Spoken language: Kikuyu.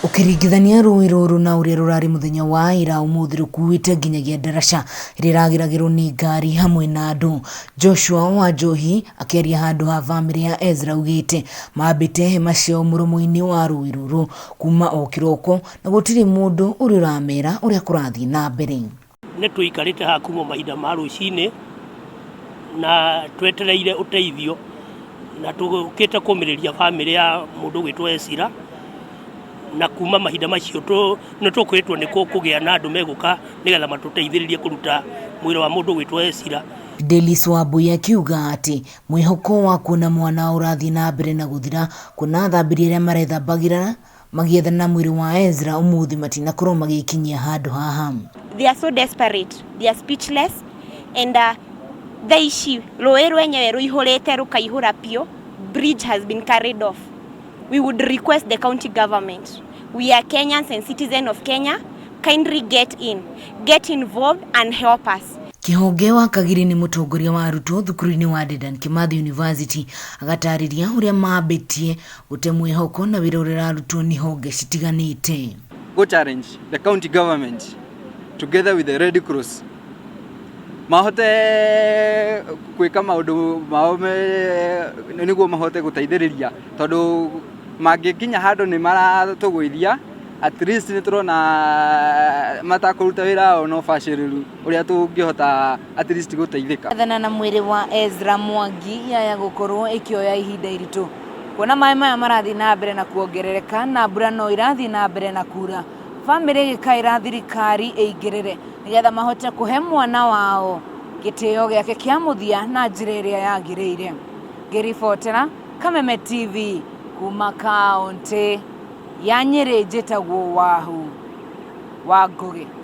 Ũkĩringithania rũĩ rũrũ na ũrĩa rũrarĩ mũthenya wa ira, ũmũthĩ rũkuĩte nginyagia ndaraca ĩrĩa ĩrageragĩrwo nĩ ngari hamwe na andũ. Joshua Wanjohi akĩaria handũ ha bamĩrĩ ya Ezra augĩte mambĩte hema ciao mũromo-inĩ wa rũĩ rũrũ kuma o kĩroko na gũtirĩ mũndũ ũrĩ ũramera ũrĩa kũrathiĩ na mbere. Nĩ tũikarĩte haha kuma mahinda ma rũcinĩ na twetereire ũteithio na tũkĩte kũmĩrĩria bamĩrĩ ya mũndũ ũgwĩtwo Esira, na kuma mahinda macio nĩ tũkwĩrĩtwo nĩ kũgĩa na andũ megũka nĩgetha matũteithĩrĩrie kũruta mwĩrĩ wa mũndũ ũgwĩtwo Esira. Delis Wambui akiuga atĩ mwĩhoko wa kuona mwana ũrathiĩ na mbere na gũthira, kuona athambĩri arĩa marethambagĩra magĩethana mwĩrĩ wa Ezra ũmũthĩ matinakorwo magĩkinyia handũ haha. They are so desperate, they are speechless and thaa ici rũĩ rwenyewe rũihũrĩte rũkaihũra biũ. Bridge has been carried off. We would request the county government, we are Kenyans and citizens of Kenya, kindly get in, get involved and help us. Kĩhonge wa Kagiri nĩ mũtongoria wa arutwo thukuru-inĩ wa Dedan Kimathi University, agatarĩria ũrĩa mambĩtie gũte mwĩhoko na wĩra ũrĩa ũrarutwo nĩ honge citiganĩte. Go challenge the county government together with the Red Cross mahote gwĩka maũndũ mao nĩguo mahote gũteithĩrĩria, tondũ mangĩkinya handũ nĩ maratũgũithia. At least nĩ tũrona matakũruta wĩra wao na ũbacĩrĩru ũrĩa tũngĩhota at least gũteithĩka. Ethana na mwĩrĩ wa Ezra Mwangi yaya gũkorwo ĩkĩoya ihinda iritũ, kuona maĩ maya marathiĩ na mbere na kuongerereka na mbura no irathiĩ na mbere na kura. Bamĩrĩ ĩgĩkaĩra thirikari ĩingĩrĩre nĩgetha mahote kũhe mwana wao gĩtĩo gĩake kĩa mũthia na njĩra ĩrĩa yagĩrĩire. Ngĩribotera Kameme TV kuma kaũntĩ ya Nyĩrĩ, njĩtagwo Wahu wa Ngũgĩ.